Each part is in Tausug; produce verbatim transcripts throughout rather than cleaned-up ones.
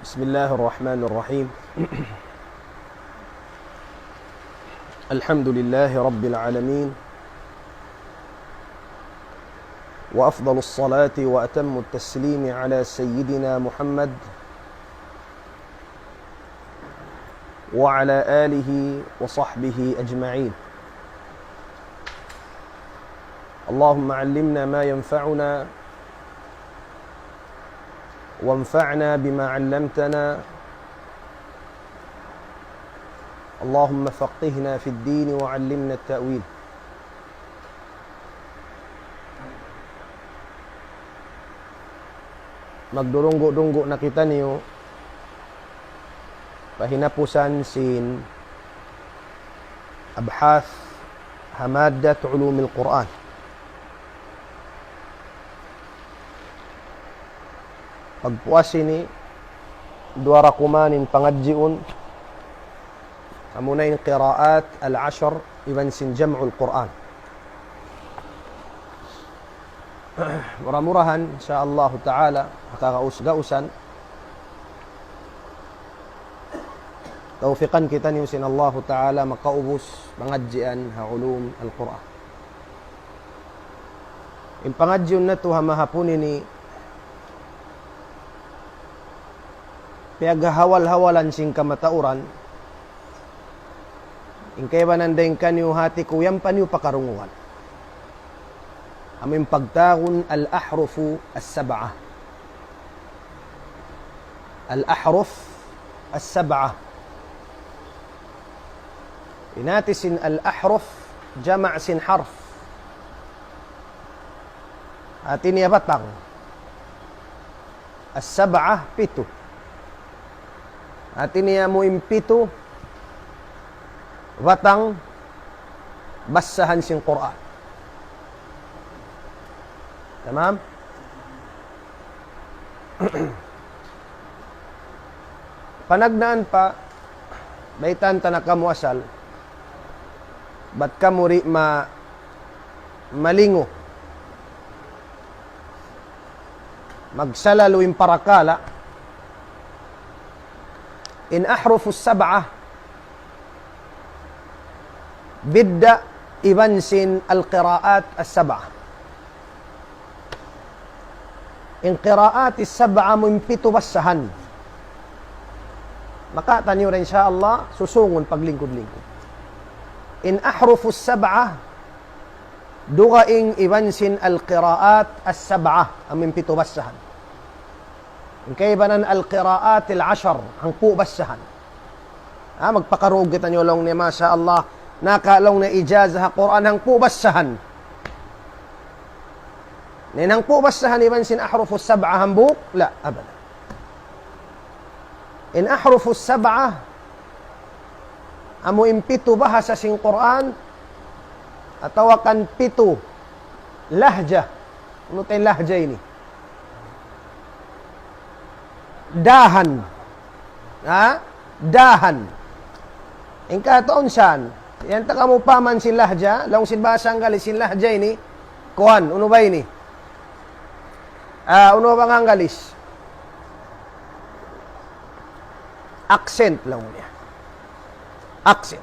بسم الله الرحمن الرحيم. الحمد لله رب العالمين، وأفضل الصلاة وأتم التسليم على سيدنا محمد وعلى آله وصحبه أجمعين. اللهم علمنا ما ينفعنا وانفعنا بما علمتنا. اللهم فقهنا في الدين وعلمنا التأويل. Magdurunggu'-dunggu' na kitaniyu pa hinapusan sin abhath ha maddat ulumil Qur'an. Pagpuas ini, duwa ra kuman in pangadjiun, amuna in qiraat al-ashar iban sin jam'ul Qur'an. Mura-murahan, insya Allahu ta'ala, ha kagaus-gausan, tawfiqan kitaniyu sin Allahu ta'ala makaubus pangadjian ha ulum al-Qur'an. In pangadjiun natu' ha mahapun ini, piyaghahawal-hawalan sin kamatauran, in kaibanan dayn kaniyu hati ku yan pa niyu pakarungugan. Amu in pagtawagun al-ahrufu as-sab'ah. Al-ahruf as-sab'ah. In hati sin al-ahruf, jama' sin harf. Hati niya batang. As-sab'ah, pitu. Hati niya amu in pitu batang basahan sin Qur'an. Tamam? Panagnaan pa, baytaan ta na kamu asal, bat kamu di' ma-, malingu. Magsalalu in parakala'. In ahrufus sab'ah, bidda' iban sin al-qiraat as-sab'ah. In qiraat as-sab'ah amu in pitu basahan. Makataniyu ra, insya Allah, susungun paglingkud-lingkud. In ahrufus sab'ah, dugaing iban sin al-qiraat as-sab'ah, amu in pitu basahan. In kaibanan al-qiraat al-ashar, hangpu' basahan. Ha, magpakarug kitaniyu laung niya, masha Allah, naka laung niya ijazah ha Qur'an hangpu' basahan. Na in hangpu' basahan iban sin ahrufus sab'ah hambuuk? La, abadan. In ahrufus sab'ah, amu in pitu bahasa sin Qur'an, atawa kan pitu lahja. Unu in lahja ini? Dahan. Ha? Dahan. In kataun san. Yan ta kamu paman sin lahja, laung sin bahasa Anggalis sin lahja ini. Kuwan, unu ba ini? Ah, unu ba in Anggalis? Accent laung niya. Accent.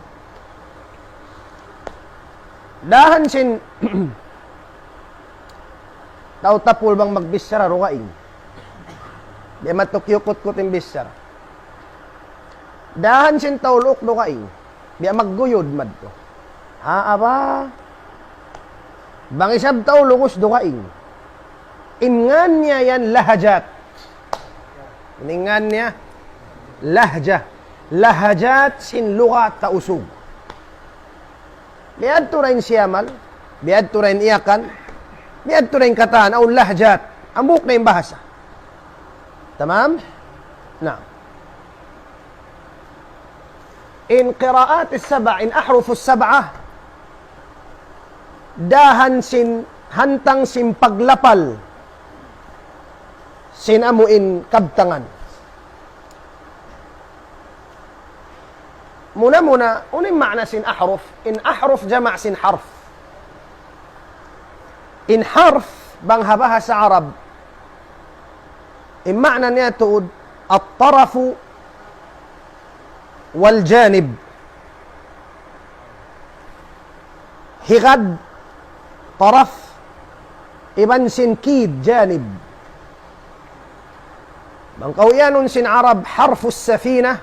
Dahan sin tau tapul bang magbichara dugaing. Di' matukyukut-kut in bichara. Dahan sin tau luuk dugaing. Biya' magguyud madtu. Ha, aba. Bang isab tau lugus dugaing. In ngan niya yan lahajat. In ngan niya lahja. Lahajat sin lugat Tausug. Biyadtu ra in Siyamal, biyadtu ra in Yakan, biyadtu ra in katan, awn lahjat. Hambuuk na in bahasa. Tamam? Na. In qiraat as-sab'a, in ahruf as-sab'a, dahan sin, hantang sin paglapal sin amu in kabtangan. Muna-muna, unu in maana sin ahruf? In ahruf jama' sin harf. In harf, bang ha bahasa Arab, in maana niya tuud, الطرف والجانب. Higad, taraf, iban sin kid, janib. Bang kaw iyanun sin Arab, حرف السفينة,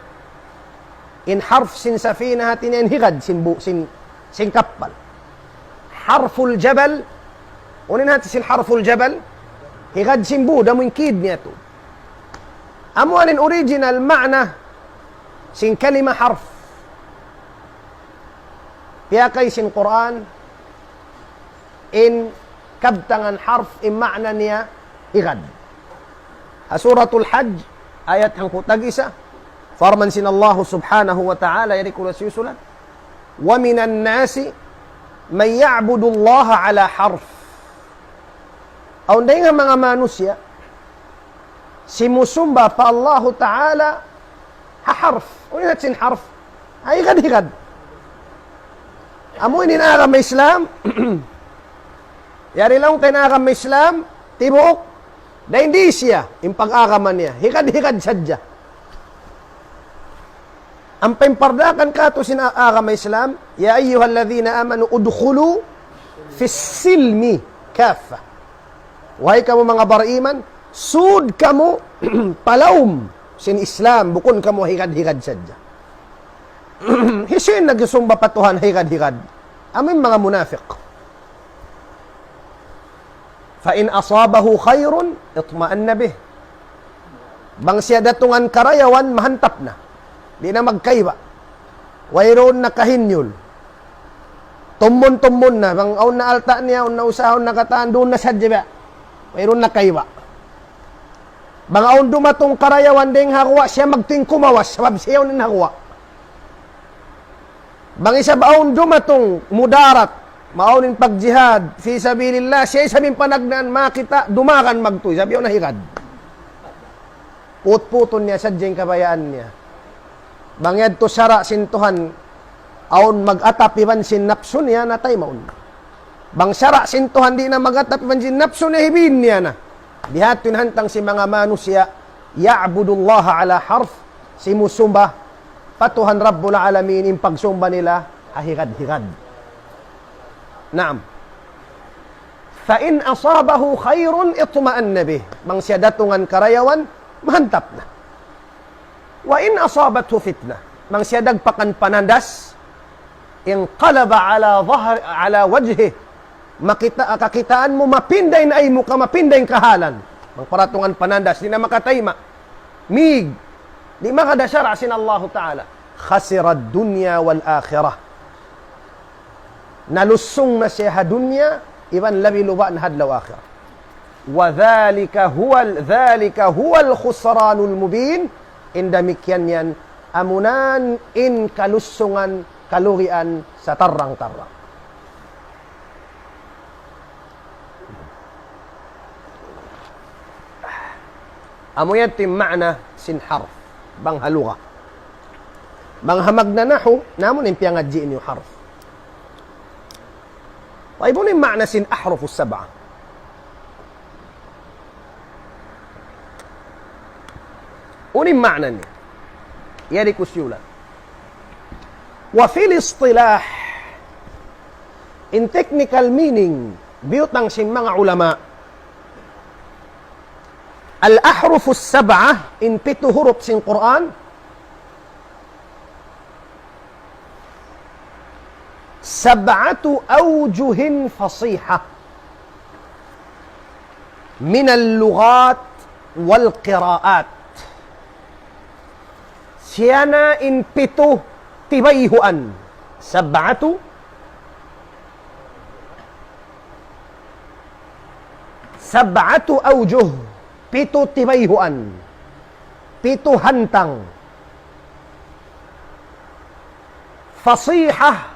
in harf sin safina hati niya in higad sin bu-, sin, sin kappal. حرف الجبل, unu in hati sin حرف الجبل, higad sin būd, amu in kid niya tuud. Amu yan in original ma'na sin kalima harf. Piyakay sin Qur'an in kabtangan harf, in ma'na niya higad. Ha Suratul Hajj, ayat hangpu' tag-isa, parman sin Allah subhanahu wa ta'ala, yari ku na siyusulat, ومن الناس من يعبد الله على حرف. Awn dayn ha manga manusiya', simusumba pa Allahu Ta'ala ha harf. Unu in hati sin harf? Ha higad-higad. Amu ini in agama Islam. Yari laung ta in agama Islam, tibuuk. Dayn di siya, in pag-agama niya. Higad-higad sadja. Ampa in pardaakan katu' sin a-, agama Islam, يا أيها الذين آمنوا ادخلوا في السلم كافة. Wahai kamu manga bariman, sud kamu pa lawm sin Islam, bukun kamu higad-higad sadja. Hisiyu in nagsumba pa Tuhan higad-higad? Amu in manga munafik. فإن أصابه خير اطمأن به. Bang siya datungan karayawan, mahantap na. Di' na magkaiba. Wayruun na kahinyul. Tummun-tummun na. Bang awn na alta' niya, awn na usaha, awn na katan, duun na sadja biya'. Wayruun na kaiba. Bang awn dumatung karayawan dayn ha guwa', siya magtuy in kumawas, sabab siya yaun in ha guwa'. Bang isab awn dumatung mudarat, maawn in pagjihad, fi sabilillah, siya isab in panagnaan makakita', dumagan magtuy, sabab yaun na higad. Putputun niya sadja in kabayaan niya. Bang yadtu sara' sin Tuhan, awn mag-atap iban sin napsu niya, na taymaun. Bang sara' sin Tuhan di' na mag-atap iban sin napsu niya, hibiin niya na. Biha' tuud in hantang sin manga manusiya', يعبد الله على حرف, simusumba pa Tuhan Rabbul Alamin, in pagsumba nila ha higad-higad. Naam. فإن أصابه خير اطمأن به. Bang siya datungan karayawan, mahantap na. وإن أصابته فتنة. Bang siya dagpakan panandas, انقلب على ظهر، على وجهه. Makita', kakitaan mu, mapinda in aymu ka, mapinda in kahalan. Bang paratungan panandas, di' na makatayma'. Mig. Di' makada sara' sin Allahu Ta'ala. خسر الدنيا والآخرة. Nalusung na siya ha dunya, iban labi luba' na ha adlaw akhirat. وذلك هو ال-، ذلك هو الخسران المبين. In damikkiyan yan, amunan in kalusungan, kalugian, satarrang-tarrang. Amu yadtu in ma'na sin harf, bang ha lugha. Bang ha magna nahu, na amu in piyangadji' niyu harf. Tayyib, unu in ma'na sin ahruf as-sab'a? Unu in ma'na niya? Yari ku siyulat. وفي الاصطلاح, in technical meaning, biyutang sin manga ulama, الأحرف السبعة, in pitu hurup sin Qur'an, سبعة أوجه فصيحة من اللغات والقراءات. Siya na in pitu tibayhuan. سبعة، سبعة أوجه. Pitu tibayhuan. Pitu hantang. فصيحة.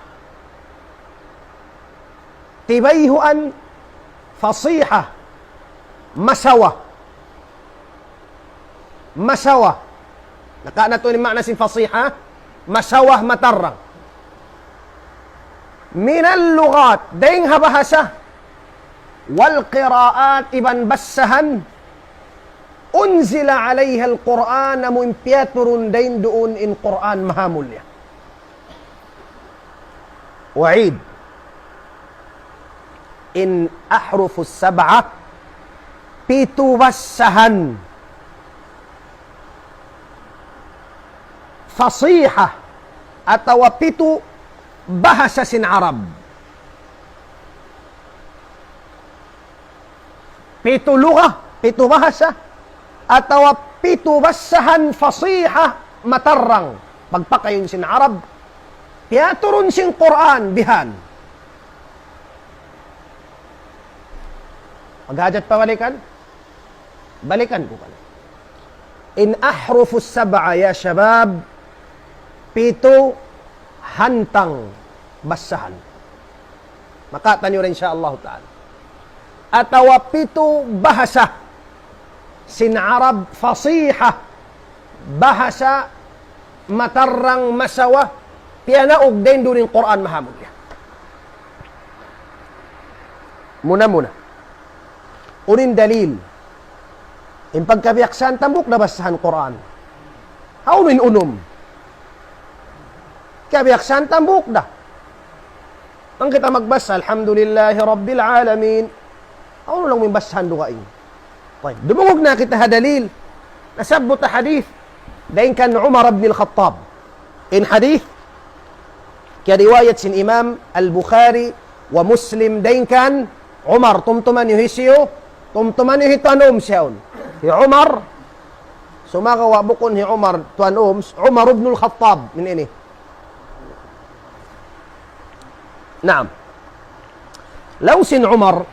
Tibayhuan fasiha. Masawa. Masawa. Naka na tuud in ma'na sin fasiha. Masawa, matarrang. من اللغات, dayn ha bahasa. والقراءات, iban basahan. أنزل عليها القرآن, amu in piyaturun dayn duun in Qur'an mahamulliya. U'id. In ahrufu sab'a, pitu basahan fasiha, atawa pitu bahasa sin Arab. Pitu lugha, pitu bahasa, atawa pitu basahan fasiha, matarrang. Pagpakayun sin Arab, piyaturun sin Qur'an, bihan. Maghajat pa balikan? Balikan ku kaniyu. In ahrufu sab'a ya shabab, pitu hantang basahan. Makataniyu rin, insya Allah ta'ala. Atawa pitu bahasa sin Arab fasiha, bahasa matarrang masawa, piyanaug dayn duun in Qur'an mahamulliya. Muna-muna. Unu in dalil? In pagkabiyaksahan ta hambuuk da basahan Qur'an. Hawnu in unum? Kabiyaksahan ta hambuuk da. Bang kita magbasa, Alhamdulillahi Rabbil Alamin. Hawnu laung mu in basahan dugaing? Tayyib. Dumungug na kita ha dalil. Nasabbut ha hadith dayn kan Umar ibn al-Khattab. In hadith, kiyariwayat sin Imam Al-Bukhari wa Muslim dayn kan Umar, tumtuma niyu hisiyu, tumtuma niyu hi tuwan Ums yaun. Hi Umar, sumagawa' bukun hi Umar tuwan Ums, Umar ibn al-Khattab, min ini. Naam. Laung sin Umar,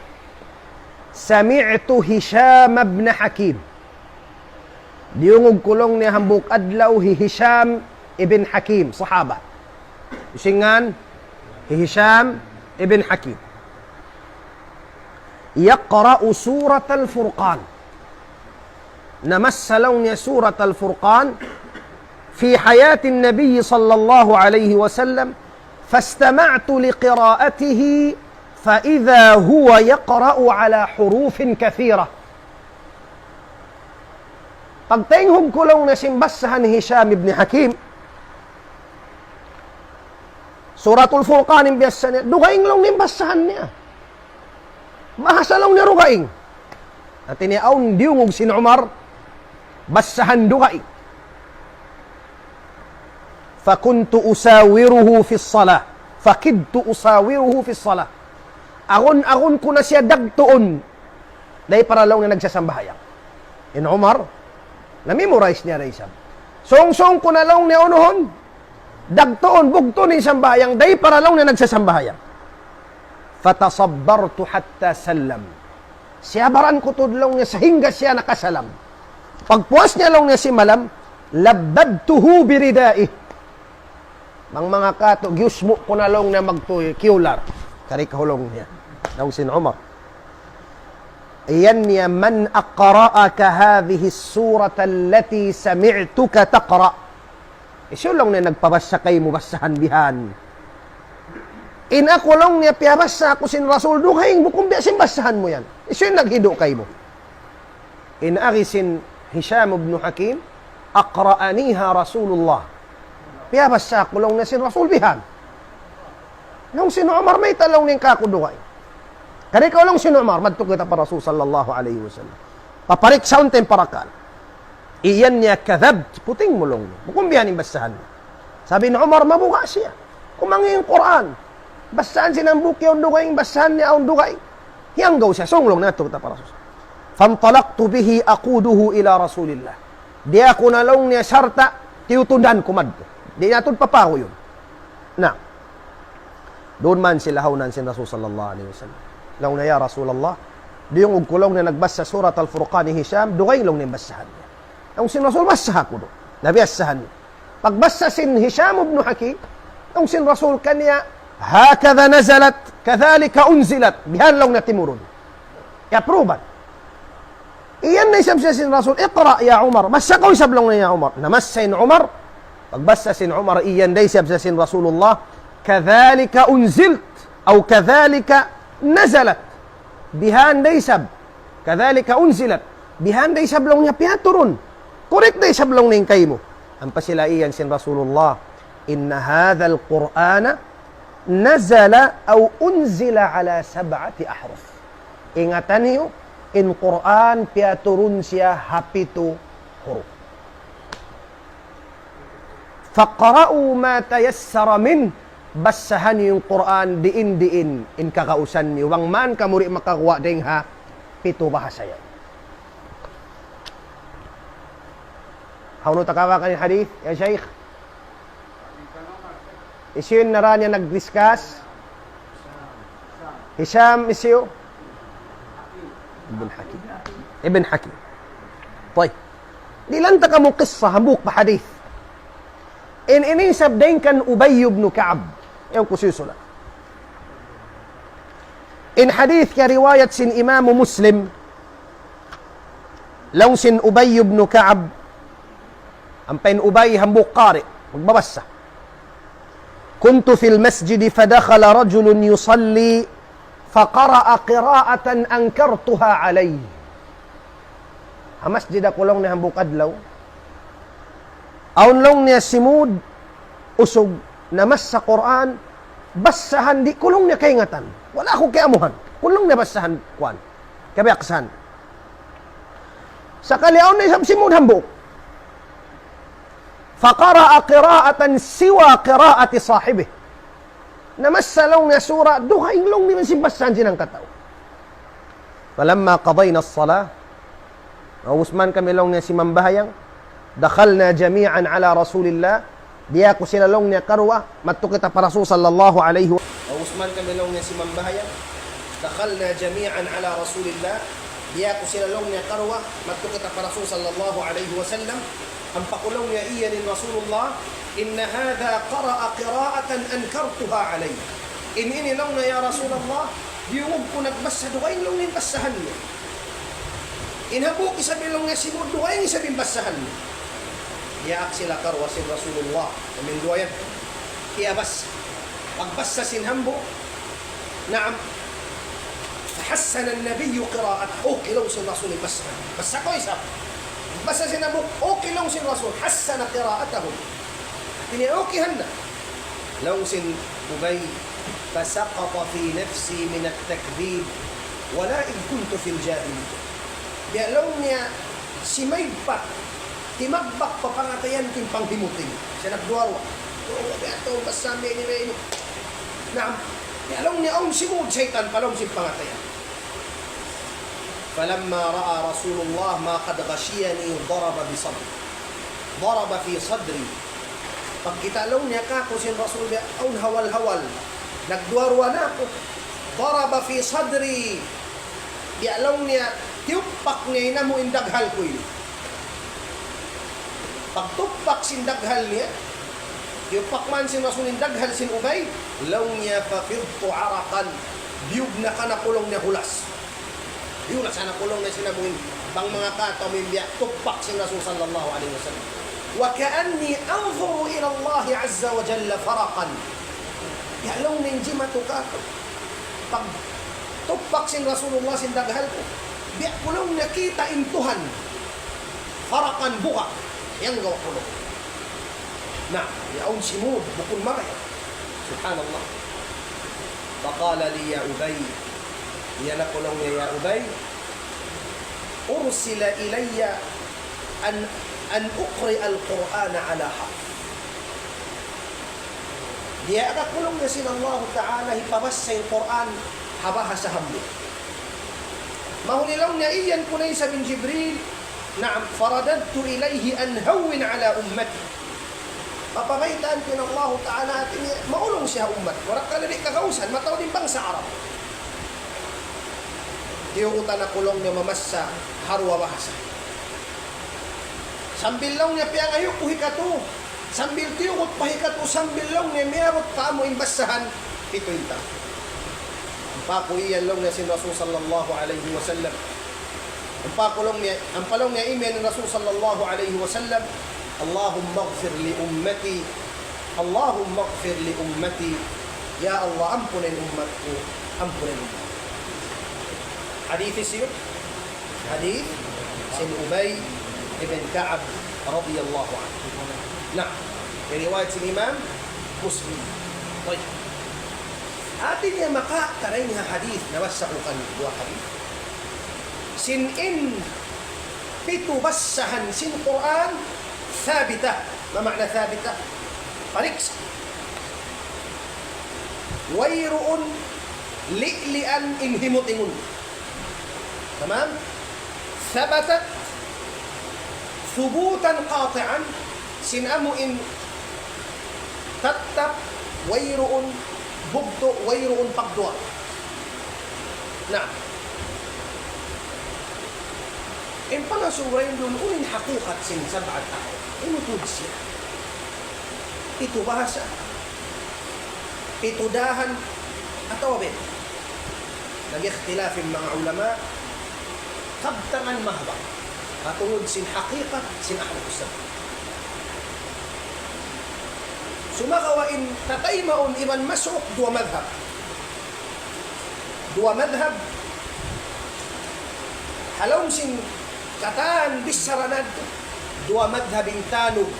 سمعت هشام بن حكيم. Diyungug ku laung niya hambuuk adlaw hi Hisham ibn Hakim, sahaba. Hisiyu in ngan? Hi Hisham ibn Hakim. يقرأ سورة الفرقان. Namassa laung niya Surat Al-Furqan في حياة النبي صلى الله عليه وسلم، فاستمعت لقراءته فإذا هو يقرأ على حروف كثيرة. Pagtinghug ku laung niya sin basahan Hisham ibn Hakim, Suratul Furqan in biyassa niya, dugaing laung niya in basahan niya. Bahasa laung niya dugaing. Hati niya awn diyungug sin Umar, basahan dugaing. فكنت أساوره في الصلاة. فكدت أساوره في الصلاة. Agun-agun ku na siya dagtuun. Dayn para laung niya nagsasambahayang. In Umar, na-memorize niya da isab. Sung-sung ku na laung niya unuhun, dagtuun, bugtuun in sambahayang, dayn para laung niya nagsasambahayang. فتصبرت حتى سلم. Siyabaran ku tuud laung niya sahingga siya nakasalam. Pagpuas niya laung niya simalam, لببته بردائه. Bang manga katu', giyusmu' ku na laung niya magtuy, kiyular. Kari kahulung niya. Laung sin Umar. Iyan niya, من أقرأك هذه السورة التي سمعتك تقرأ. Hisiyu laung niya nagpabassa kaymu basahan bihan? In aku laung niya piyabassa aku sin Rasul dugaing, bukun biya' sin basahan mu yan. Hisiyu in naghidu' kaymu? In agi sin Hisham ibn Hakim, أقرأنيها رسول الله. Piyabassa aku laung niya sin Rasul bihan. Laung sin Umar, mayta' laung niya kāku' dugaing? Kari kaw laung sin Umar, madtu kita pa Rasul sallallahu alayhi wasallam. Papariksaun ta in parakala'. Iyan niya, كذبت, puting mu laung niya. Bukun bihan in basahan niya. Sabab hi Umar mabuga' siya. Kumangi' in Qur'an. Basahan sin hambuuk yaun dugaing, basahan niya awn dugaing. Hiyanggaw siya, sung laung niya, madtu kita pa Rasul. فانطلقت به أقوده إلى رسول الله. Di' aku na laung niya sarta', tiyutundan ku madtu. Di' na tuud papahuyun. Na. Duun man sila ha unahan sin Rasul sallallahu alayhi wasallam. Laung niya, "Ya Rasulullah, diyungug ku laung niya nagbassa Surat Al-Furqan hi Hisham, dugaing laung niya in bassahan niya." Laung sin Rasul, "Bassaha aku duun." Nabi bassahan niya. Pagbassa sin Hisham ibn Hakim, laung sin Rasul kaniya, "هكذا نزلت، كذلك أنزلت." Bihan laung niya timurun. I-approve-an. Iyan da isab siya sin Rasul, "اقرأ يا عمر." Bassa kaw isab laung niya, ya Umar. Namassa in Umar. Pagbassa sin Umar, iyan da isab siya sin Rasulullah, "كذلك أنزلت، أو كذلك نزلت." Bihan da isab. "كذلك أنزلت." Bihan da isab laung niya piyaturun. Correct da isab laung niya in kaymu. Ampa sila iyan sin Rasulullah, إن هذا القرآن نزل أو أنزل على سبعة أحرف. Ingatan niyu, in Qur'an piyaturun siya ha pitu huruf. فاقرؤوا ما تيسر منه. Basahan niyu in Qur'an diin-diin in kagausan niyu. Bang man kamu di' makaguwa' dayn ha pitu bahasa yan. Hawnu ta kawakan in hadith, ya Shaykh? Hisiyu in nara niya nag-discuss? Hisham, hisiyu? Ibn Hakim. Ibn Hakim. Tayyib. Dihilan ta kamu qissa hambuuk pa hadith. In ini isab dayn kan Ubay ibn Ka'ab. Iyan ku siyusulat. In hadith kiyariwayat sin Imam Muslim. Laung sin Ubay ibn Ka'ab. Ampa in Ubay hambuuk qari, magbabasa. كنت في المسجد فدخل رجل يصلي فقرأ قراءة أنكرتها عليه. Ha masjid aku laung niya hambuuk adlaw. Awn laung niya simud usug namassa Qur'an, basahan di' ku laung niya kaingatan. Wala' aku kiyamuhan. Ku laung niya basahan kuwan. Kabiyaksahan. Sakali awn na isab simud hambuuk. فقرأ قراءة سوى قراءة صاحبه. Namassa laung niya sura, dugaing laung niya sin basahan sin hangkatau. فلما قضينا الصلاة, maubus man kami laung niya simambahayang, دخلنا جميعا على رسول الله, diyā ku sila laung niya karuwa, madtu kita pa Rasul sallallahu alayhi wa. Maubus man kami laung niya simambahayang, دخلنا جميعا على رسول الله, diyā ku sila laung niya karuwa, madtu kita pa Rasul sallallahu alayhi wasallam, ampa ku laung niya iyan in Rasulullah, إن هذا قرأ قراءة أنكرتها عليه. In ini laung niya, ya Rasulullah, diyungug ku nagbasa, dugaing laung niya in basahan niya. In hambuuk isab laung niya simud, dugaing isab in basahan niya. Diyaak sila karuwa sin Rasulullah, amin dugaing. Iyabasa. Pagbasa sin hambuuk, naam, فحسن النبي قراءته. Okay laung sin Rasul in basahan. Basa ku isab. Basa sin hambuuk, okay laung sin Rasul. حسن قراءته. Ini okay han na. Laung sin Ubay, فسقط في نفسي من التكذيب ولئن كنت في الجاهلية. Biya' laung niya, simaygpat, timagbak pa pangatayan ku in panghimuting. Siya nagduwa-ruwa. Tuwa, biya' tuwa, basta ini, ini. Naam. Biya' laung niya, awn simud saytan pa lawm sin pangatayan. فلما رأى رسول الله ما قد غشيني ضرب بصدري. ضرب في صدري. Pagkita' laung niya kāku' sin Rasul, biya' awn hawal-hawal. Nagduwa-ruwa na aku. ضرب في صدري. Biya' laung niya, tiyuppak niya in amu in daghal ku ini. Pagtuppak sin daghal niya, tiyuppak man sin Rasul in daghal sin Ubay, laung niya, ففضت عرقا. Biyugnakan aku laung niya hulas. Biyugnakan aku laung niya sin amu in, bang manga kata amu in biya' tuppak sin Rasul sallallahu alayhi wasallam. وكأني أنظر إلى الله عز وجل فرقا. Biya' laung niya in jimatu kāku'. Pagtuppak sin Rasulullah sin daghal ku, biya' ku laung niya kita' in Tuhan. Faraqan, buga'. Yan gawa' ku laung. Na, yaun simud, bukun marayaw. Subhanallah. فقال لي يا أبي, iyan aku laung niya, ya Ubay, أرسل إلي أن، أن أقرئ القرآن على حرف. Diyaak aku laung niya sin Allahu Ta'ala hipabassa in Qur'an ha bahasa hambuuk. Mahuli laung niya iyan ku na isab in Jibril, naam, فرددت إليه أن هون على أمتي. Papabaytaan ku in Allahu Ta'ala hāti niya, maulung siya ha ummat. Wala' ka na di' kagausan, mataud in bangsa Arab. Tiyugutan aku laung niya mamassa ha duwa bahasa. Sambil laung niya piyangayu' ku hikatu, sambil tiyugut pa hikatu, sambil laung niya miyabut pa amu in basahan, pitu in tau. Ampa ku iyan laung niya sin Rasul sallallahu alayhi wasallam. Ampa ku laung niya, ampa laung niya imiyan in Rasul sallallahu alayhi wasallam, اللهم اغفر لأمتي، اللهم اغفر لأمتي. Ya Allah, ampuna in ummat ku, ampuna in ummat ku. Hadith hisiyu? Hadith Ubay ibn Ka'ab radiyallahu anhu. Na, riwayat sin Imam Muslim. Tayyib. Hati niya maka karaing ha hadith, nabassa ku kan duwa hadith. Sin in pitu bassahan sin Qur'an, thabita. Ma ma'na thabita? Pariksa. Wayruun li'lian in himutingun. Tamam? Thabatat thubutan qati'an, sin amu in tattap, wayruun bugtu', wayruun pagduwa. Na, in pangasubu duun, unu in hakikat sin sab'at ahruf? Unu tuud siya? Pitu bahasa, pitu dahan, atawa biyadiin? Nag-ikhtilaf in manga ulama, kabtangan mahaba' ha tungud sin hakikat sin ahruf sab'ah. Sumagawa' in tataymaun iban masuuk duwa madhab. Duwa madhab. Ha lawm sin katan bichara natu', duwa madhab in tanug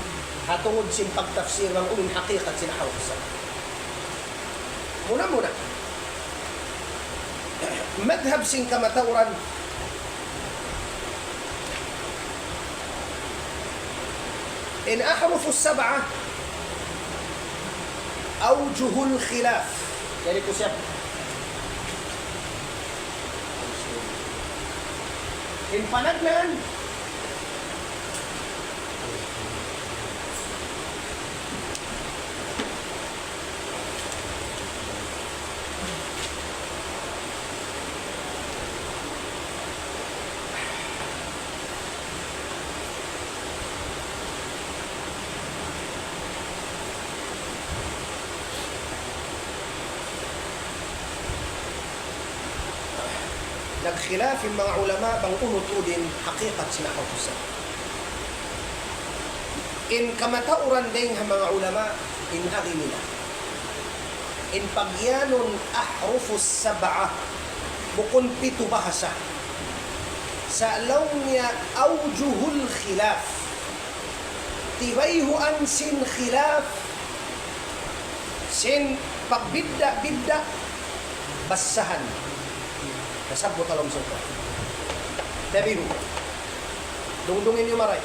ha tungud sin pagtafsir bang unu in hakikat sin ahruf sab'ah. Muna-muna, madhab sin kamatauran, in ahruf sab'ah, awjuhul khilaf. Yari ku siya. In panagnaan, nagkhilaf in manga ulama bang unu tuud in hakikat sin ahruf sab'ah. In kamatauran dayn ha manga ulama, in agi nila, in pagiyanun ahruf sab'ah, bukun pitu bahasa. Sa' laung niya awjuhul khilaf. Tibayhuan sin khilaf, sin pagbidda'-bidda' bassahan. Nasabbut ha lawm sin Qur'an. Tabihu. Dungdungi niyu maray.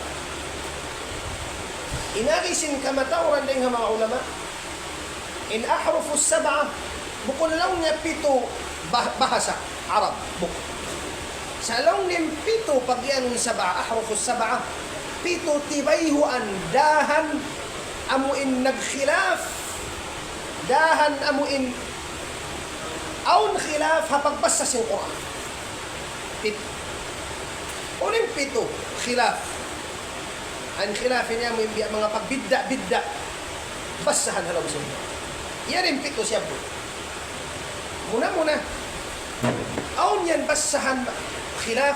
In agi sin kamatauran dayn ha manga ulama, in ahruf sab'ah, bukun laung niya pitu bah-, bahasa Arab, bukun. Sa' laung niya in pitu pagiyanun sab'ah, ahruf sab'ah, pitu tibayhuan dahan amu in nagkhilaf, dahan amu in awn khilaf ha pagbassa sin Qur'an. Pitu. Unu in pitu khilaf? In khilaf ini amu in biya' manga pagbidda'-bidda' bassahan ha lawm sin. Yari in pitu siyabbut. Muna-muna, awn yan bassahan khilaf.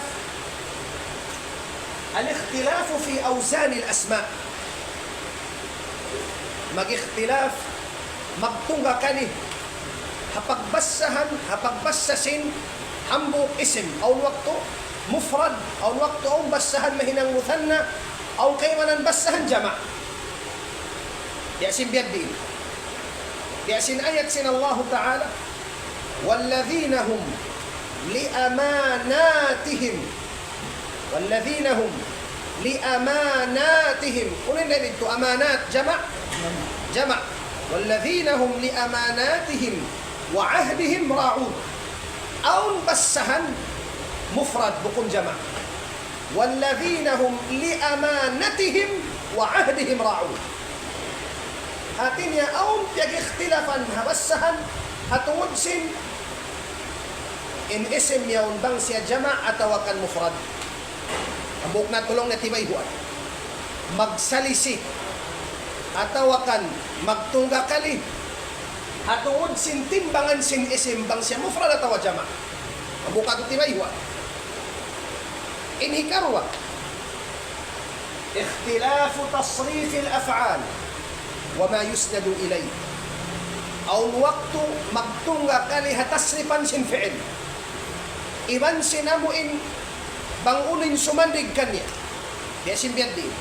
الاختلاف في أوزان الأسماء. Mag-ikhtilaf, magtungga' kali ha pagbassahan, ha pagbassa sin hambuuk isim. Awn waktu mufrad, awn waktu awn bassahan mahinang muthanna, awn kaibanan bassahan jama'. Biya' sin biyadiin. Biya' sin ayat sin Allahu Ta'ala, والذين هم لأماناتهم والذين هم لأماناتهم. Unu in didtu amanat, jama'? Jama'. والذين هم لأماناتهم وعهدهم راعون. Awn bassahan mufrad, bukun jama'. والذين هم لأماناتهم وعهدهم راعون. Hati niya awn piyag-ikhtilafan ha bassahan ha tungud sin in isim yaun bang siya jama' atawa kan mufrad. Hambuuk natu' laung niya tibayhuan. Magsalisi atawa kan magtungga' kali ha tungud sin timbangan sin isim bang siya mufrad atawa jama'. Hambuuk natu' tibayhuan. In hikaruwa, اختلاف تصريف الأفعال وما يسند إليه. Awn waktu magtungga' kali ha tasrifan sin fi'il iban sin amu in Bang unu in sumandig kaniya. Biya' sin biya' diin.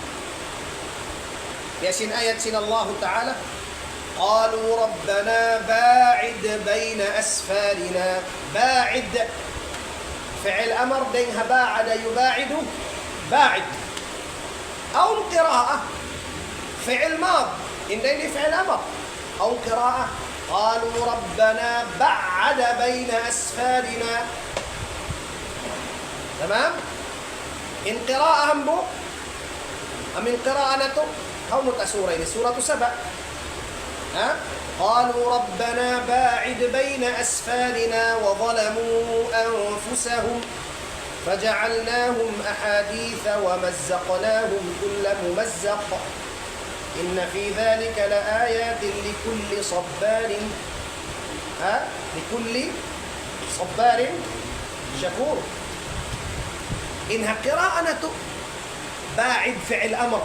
Biya' sin ayat sin Allahu Ta'ala, قالوا ربنا باعد بين أسفارنا. باعد. Fi'il amar dayn ha ba'ada yuba'idu. Ba'id. Awn qira'a. Fi'il mad. Inday ni fi'il amar. Awn qira'a. قالوا ربنا بعد بين أسفارنا. Tamam? In qira'a hambuuk, amu in qira'a natu', hawnu ta sura ini, Suratu Saba. Ha? قالوا ربنا باعد بين أسفارنا وظلموا أنفسهم فجعلناهم أحاديث ومزقناهم كل ممزق إن في ذلك لآيات لكل صبار، ha? لكل صبار شكور. In ha qira'a natu', ba'id fi'il amr.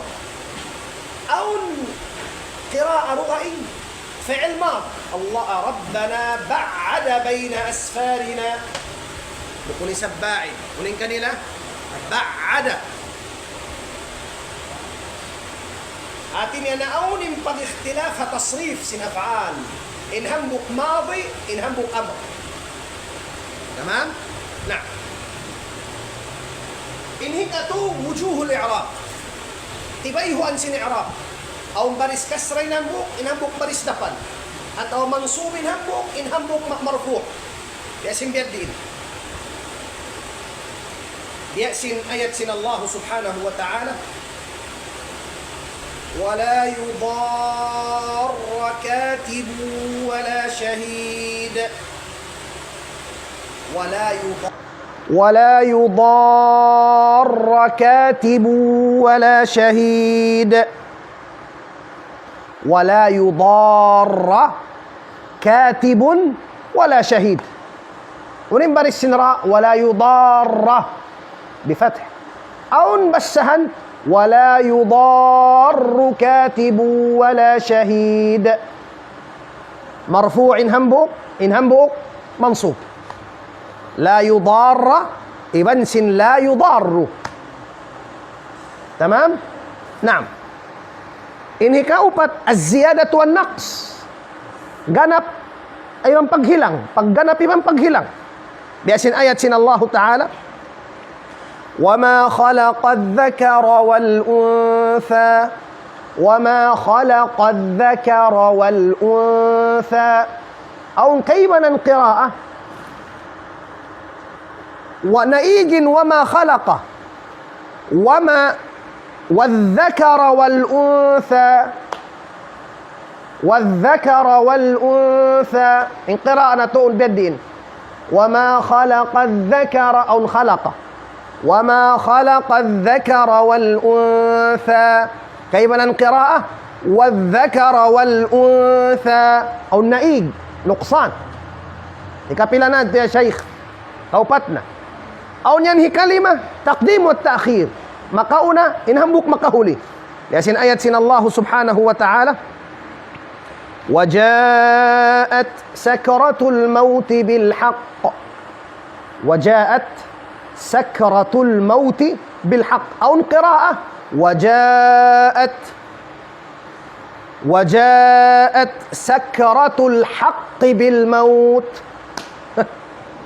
Awn qira'a dugaing, fi'il mad. Allah, ربنا بعد بين أسفارنا. Bukun isab ba'id. Unu in kanila? Ba'ada. Hati niya na awn in pag-ikhtilaf ha tasrif sin af'al. In hambuuk madi, in hambuuk amr. Tamam? Na. In hikatu, wujuhul i'rab. Tibayhuan sin i'rab. Awn baris kasra in hambuuk, in hambuuk baris dapan. Atawa mansub in hambuuk, in hambuuk ma-, marfu'. Biya' sin biya' diin. Biya' sin ayat sin Allah subhanahu wa ta'ala, ولا يضار كاتب ولا شهيد. ولا يضار، ولا يضار كاتب ولا شهيد. ولا يضار كاتب ولا شهيد. Unu in baris sin ra, ولا يضار بفتح. Awn basahan, ولا يضار كاتب ولا شهيد. Marfu' in hambuuk, in hambuuk mansub. لا يضار, iban sin لا يضار. Tamam? Naam. In hikaupat, الزيادة والنقص. Ganap iban paghilang. Pagganap iban paghilang. Biya' sin ayat sin Allahu Ta'ala, وما خلق الذكر والأنثى. وما خلق الذكر والأنثى. Awn kaibanan qira'a. Wa naigin وما خلق. وما والذكر والأنثى. والذكر والأنثى. In qira'a natu' biya' diin. وما خلق الذكر أو خلق. وما خلق الذكر والأنثى. Kaibanan qira'a, والذكر والأنثى. Awn naig, nuqsan. Hikapila na, ya Shaykh? Kaupat na. Awn yan hikalima, taqdim wa ta'khir. Makauna, in hambuuk makahuli. Biya' sin ayat sin Allah subhanahu wa ta'ala, وجاءت سكرة الموت بالحق. وجاءت سكرة الموت بالحق. Awn qira'a, وجاءت، وجاءت سكرة الحق بالموت.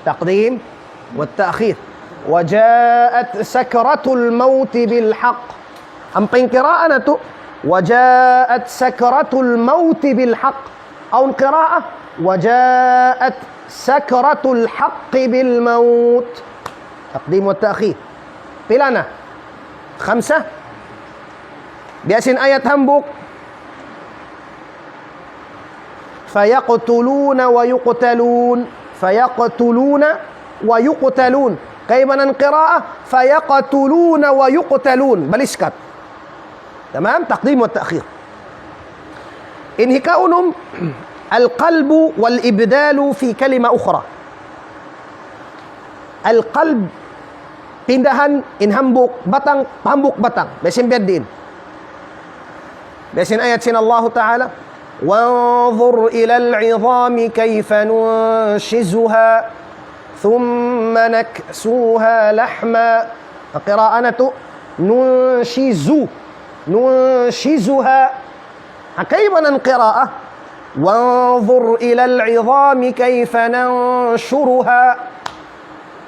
تقديم والتأخير. وجاءت سكرة الموت بالحق. Ampa in qira'a natu', وجاءت سكرة الموت بالحق. Awn qira'a, وجاءت سكرة الحق بالموت. تقديم والتأخير. Pila na? Khamsa. Biya' sin ayat hambuuk. فيقتلون ويقتلون. فيقتلون ويقتلون. Kaibanan qira'a, فيقتلون ويقتلون. Baliskat. Tamam? Taqdim wa ta'khir. In hikaunum, القلب والإبدال في كلمة أخرى. Al-qalb, pindahan in hambuuk batang, hambuuk batang. Biya' sin biya' diin. Biya' sin ayat sin Allahu Ta'ala, وانظر إلى العظام كيف ننشزها ثم نكسوها لحما. Qira'a natu', nunshizu. Nunshizuha. Ha kaibanan qira'a, وانظر إلى العظام كيف ننشرها.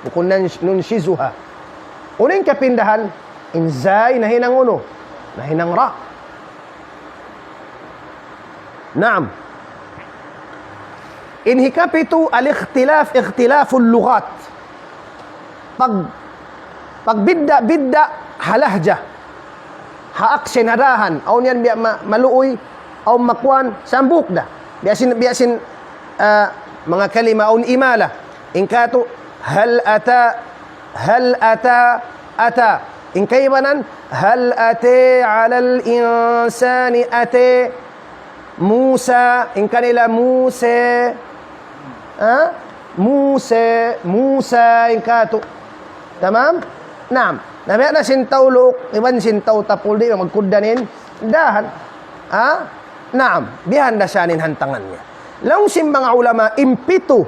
Bukun nan-, nunshizuha. Unu in kapindahan? In zay nahinang unu? Nahinang ra. Naam. In hikapitu, al-ikhtilaf, ikhtilaful lughat. Pag, pagbidda'-bidda' ha lahja. Ha aksen, ha dahan. Awn yan biya' ma-, maluuy, awn makuan, sambuk da. Biya' sin, biya' sin, ah, manga kalima, awn imala. In katu', hal ata, hal ata, ata. In kaibanan, hal ata alal insani ata. Musa, in kanila Muse. Ha? Muse, Musa, in katu'. Tamam? Naam. Na biya' na sin tau Luuk, iban sin tau Tapul, di' magkuddanin dahan. Ha? Naam. Bihan da siya in hantangan niya. Laung sin manga ulama, in pitu,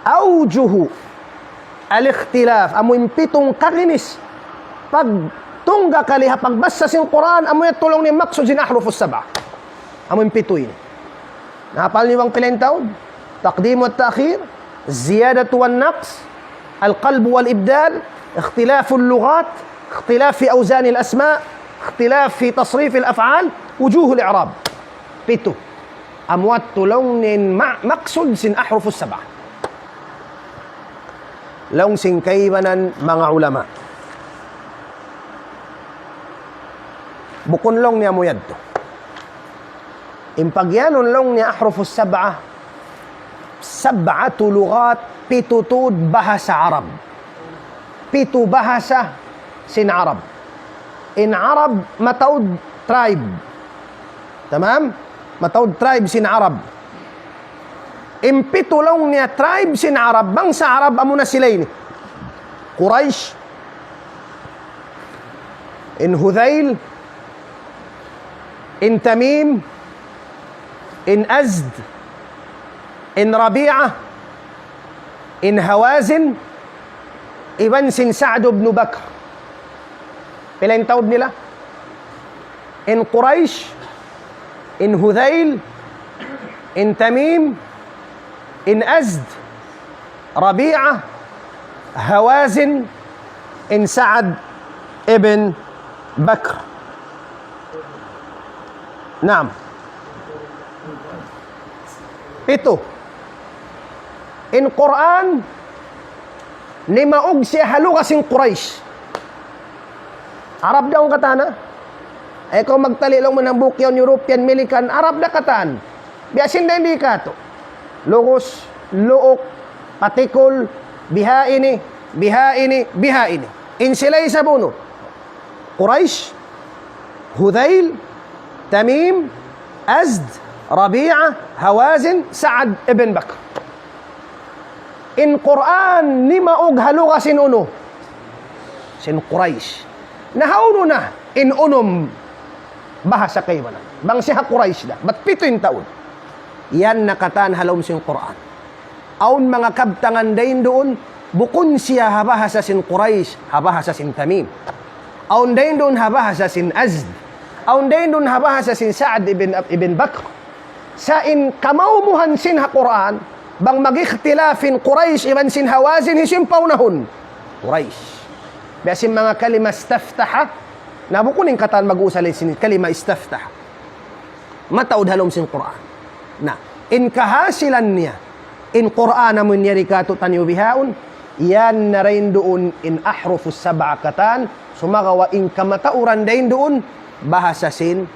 awjuhu al-ikhtilaf, amu in pitu kaginis. Pagtungga kali ha pagbasa sin Qur'an, amu yan laung niya maksud sin ahrufus sab'a. Amu in pitu ini. Nahapal niyu bang pila in taud? Taqdim wa ta'khir, ziyadatu wa naqs, al-qalb wal ibdal, ikhtilaful lughat, ikhtilaf fi awzanil asma, ikhtilaf fi tasrifil af'al, wujuhul i'rab. Pitu. Amu yan laung niya in ma-, maksud sin ahrufus sab'a. Laung sin kaibanan manga ulama. Bukun laung niya amu yadtu. In pagiyanun laung niya ahrufus sab'a, sab'atu lughat, pitu tuud bahasa Arab. Pitu bahasa sin Arab. In Arab mataud tribe. Tamam? Mataud tribe sin Arab. In pitu laung niya tribe sin Arab, bangsa Arab, amu na sila ini. Quraysh, in Hudhayl, in Tamim, in Azd, in Rabi'ah, in Hawazin, iban sin Sa'd ibn Bakr. Pila in taud nila? In Quraysh, in Hudhayl, in Tamim, in Azd, Rabi'ah, Hawazin, in Sa'd ibn Bakr. Naam. Pitu. In Qur'an, nimaug siya ha lugha sin Quraysh. Arab daw katan, ha? Ay, kaw magtali laung mu in hambuuk yan, European, American, Arab da katan. Biya' sin da in di' katu'. Lugus, luuk, patikul, biha ini, biha ini, biha ini. In sila isab unu? Quraysh, Hudhayl, Tamim, Azd, Rabi'ah, Hawazin, Sa'd ibn Bakr. In Qur'an nimaug ha lugha sin unu? Sin Quraysh. Na hawnu na in unum bahasa kaibanan? Bang siya ha Quraysh da, bat pitu in taud. Yan na katan ha lawm sin Qur'an. Awn manga kabtangan dayn duun, bukun siya ha bahasa sin Quraysh, ha bahasa sin Tamim. Awn dayn duun ha bahasa sin Azd. Awn dayn duun ha bahasa sin Sa'd ibn, ibn Bakr. Sa' in kamaumuhan sin ha Qur'an, bang mag-ikhtilaf in Quraysh iban sin Hawazin, hisiyu in paunahun? Quraysh. Biya' sin manga kalima istaftaha, na bukun in katan mag-usal sin kalima istaftaha. Mataud ha lawm sin Qur'an. Na, in kahasilan niya, in Qur'an amun yari katu'taniyu bihaun, yan na dayn duun in ahrufus sab'a katan, sumagawa' in kamatauran dayn duun, bahasa sin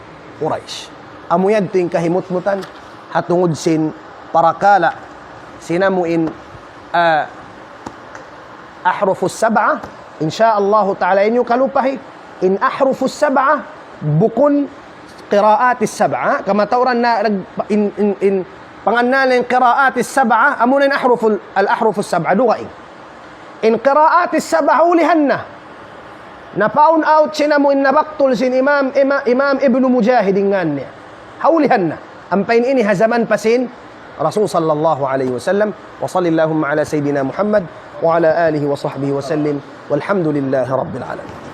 Quraysh. Amu yadtu in kahimutmutan, ha tungud sin parakala', sin amu in, ah, ahrufus sab'a, insya Allahu ta'ala, in niyu kalupahi, in ahrufus sab'a, bukun qira'atis sab'a, kamatauran na nag-, in, in, in, pangannal in qira'atis sab'a, amuna in ahruful, al-ahrufus sab'a, dugaing. In qira'atis sab'a, hulihan na. Na-found out sin amu in nabaktul sin Imam, Ima-, Imam Ibnu Mujahid in ngan niya. Hulihan na. Ampa in ini ha jaman pa sin Rasul sallallahu alayhi wasallam. وصل اللهم على سيدنا محمد وعلى آله وصحبه وسلم، والحمد لله رب العالمين.